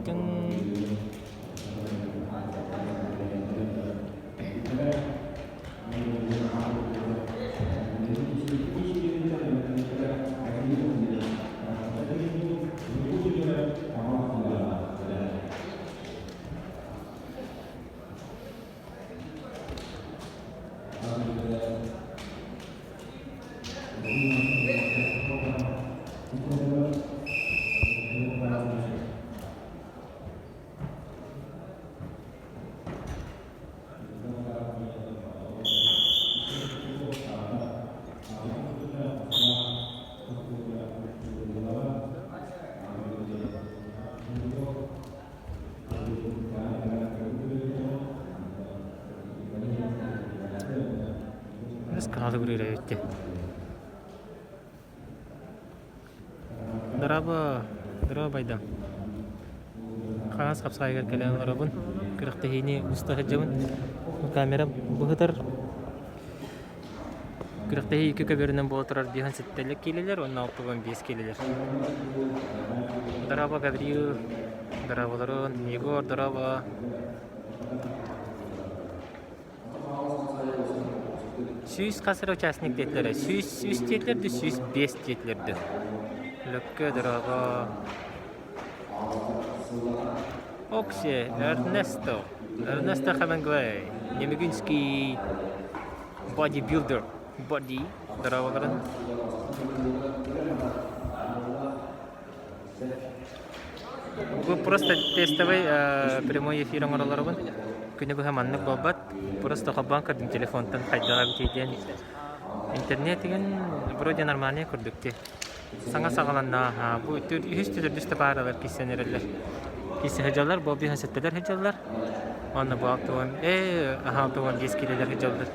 сылдьыҥ. Дорообо, дорообо Байдам. Хаҥас хапсаайыгар кэлэн олоробун. Күрэхтэһиини уста сылдьабын. Камера быһытар. Күрэхтэһии икки көбүөрүнэн буола турар биэһэн сэттэлик киилэлэр уонна 65 киилэлэр. Дорообо, Гаврил. Дорооболорун. Егор, дорообо. 100 хас эрэ участник диэтилэр 103 диэтилэр дуу, 105 диэтилэр дуу. Лөккө дорообо. Окси, Эрнесто. Эрнесто Хемингуэй. Немигинский бодибилдер. Боди. Дорооболорун. Бу просто тестовый прямой эфир оҥоролоробун. Күнү быһа маннык буолбат. Просто холбоон көрдүм телефонтан хайдаҕа эбитий диэн. Интернет игин вроде нормальный курдук дии. Саҥа саҕаланна аһаа. Бу үһүс төрдүс да пааралар киирсэн эрэллэр. Киирсэ сылдьаллар, бу биһэн сэттэлэр сылдьаллар. Уонна бу 60 ээ аһаа 65 киилэлэр сылдьаллар.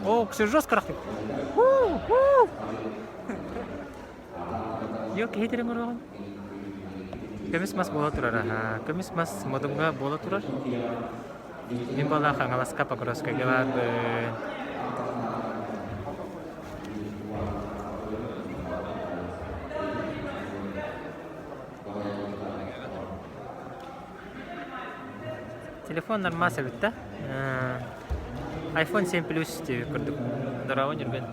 О, все жестко рахтык. Йо, киһи тирэн оруоҕун. Көмүс мас буола турар аһаа. Көмүс мас модуҥҥа буола турар. Мин буоллаах Хаҥаласка Покровскайга баарбын. Телефон нормас эбит да. iPhone 7 Plus диэбит курдук. Здорово, Нюрган.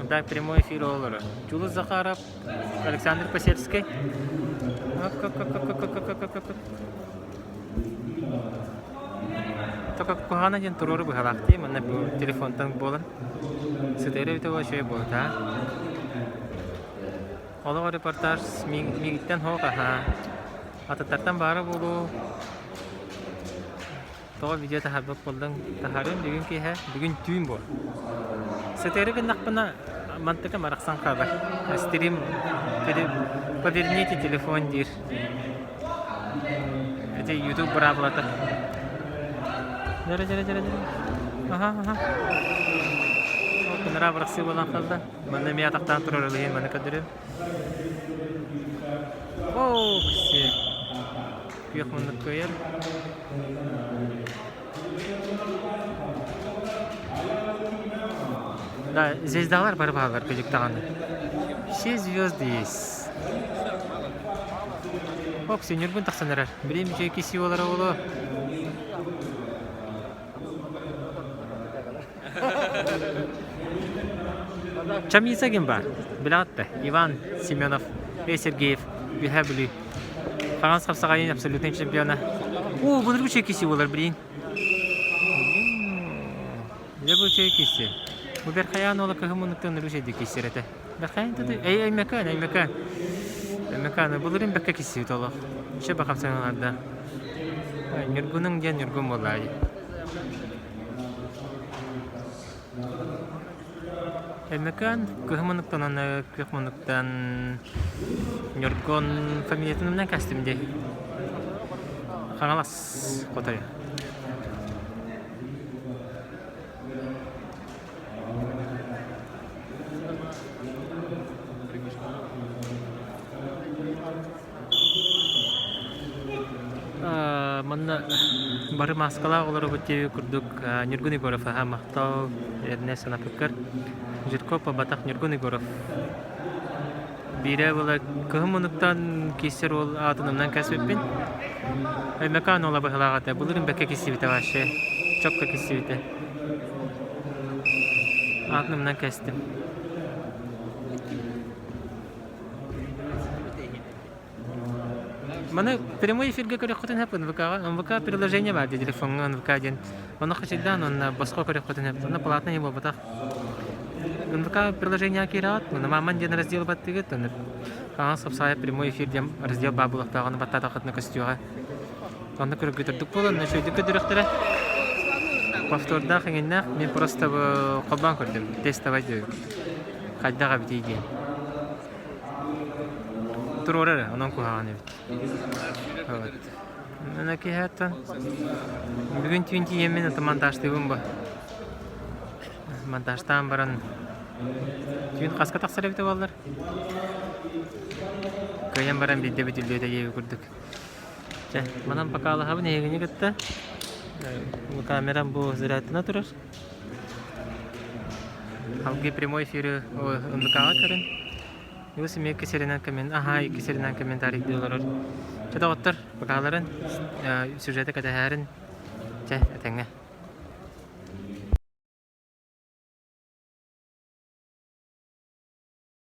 Так, прямой эфир олорор. Дьулус Захаров, Александр Посельскай. Только куһаҕана диэн туруору быһалаах дии, манна бу телефонтан буолан. Сытыары эбитэ үчүгэй буолта. Олох репортаж миигиттэн суох аһаа. Атыттартан баара буолуо. Тоҕо видео таһаарбат буоллуҥ? Таһаарыам бүгүн киэһэ, бүгүн түүн буол. Сытыары гыннахпына мантыкам арахсан хаалар. Стрим поверните телефон диир. Ити YouTube быраабылата. Дьэрэ дьэрэ дьэрэ дьэрэ. Аха аха. Ол кынараа бырахсыы буолан хаалла. Манна эмиэ атахтаан турар ылыһын маны көрдөрүм. Оо, все. Күөх муннук кыайар. Да, звездалар бары бааллар кыдьык даҕаны. Все звезды есть. Окси, Ньургун тахсан эрэр. Билим үчүгэй киси буолара буолуо. Чамица ким баар? Билэҕит да? Иван Семенов, Эй Сергеев, Үөһээ Бүлүү. Хаҥас хапсаҕайын абсолютнай чемпиона. Оо, былыргы үчүгэй киси буолар билигин. Дьэ бу үчүгэй киси. Бу Бэрхайаан уола кыһын муннуктан ырыш эйди киссэр этэ. Бэрхайаан туту эй Өймөкөөн, Өймөкөөн. Өймөкөөн былырын бэккэ киссибит олох. Үчүгэй бахапсаҥаларда. Ньургунуҥ диэн Ньургун буоллаа дии. Өймөкөөн кыһын муннуктан уонна күөх муннуктан Ньургун фамилиятын умнан кэстим дии. Хаҥалас хотойо. Манна бары мааскалаах олоробут диэбит курдук Ньургун Егоров аһа махтал эрнэ санаппыккар Жирков батах Ньургун Егоров. Биирэ була кыһын муннуктан киирсэр уол аатын умнан кэспиппин. Өймөкөөн уола быһыылаах этэ. Былырыын бэккэ киирсибитэ вообще. Чопко киирсибитэ. Аатын умнан кэстим. Маны прямой эфиргэ көрүөххүтүн сөп НВК-ҕа. НВК приложение баар дии телефоҥҥа НВК диэн. Ону хачайдаан уонна босхо көрүөххүтүн сөп. Онно платный буолбатах. НВК приложение киирэҕит, уонна Маман диэн раздел баттыгыт, онно хаҥас хапсаайа прямой эфир диэн раздел баар буолуохтааҕын баттаатаххытына көстүөҕэ. Онно көрөргүт ордук буолан, үчүгэйдик көрдөрүөхтэрэ. Повтордаах эҥиннээх, мин просто холбоон көрдүм, тестовай диэбит. Хайдах эбитий диэн. Туруорар эрэ, онон куһаҕан эбит. Вот. Ана киһиэттэн бүгүн түүн тиийэммин ото монтажтыыбын бу. Монтажтаан баран түүн хаска тахсар эбитэ буоллар. Кыайан баран биирдэ бүтүллүөтэ диэби курдук. Чэ, манан покалаһабын эһигини кытта. Камерам бу зарядтана турар. Алгыы прямой эфиры НВК-ҕа көрөн. Үгүс эмиэ икки сиринэн коммен аһаа икки сиринэн комментарийдыы олорор. Чэ доҕоттор, бакааларын сюжеты кэтэһээрин. Чэ, этэҥҥэ.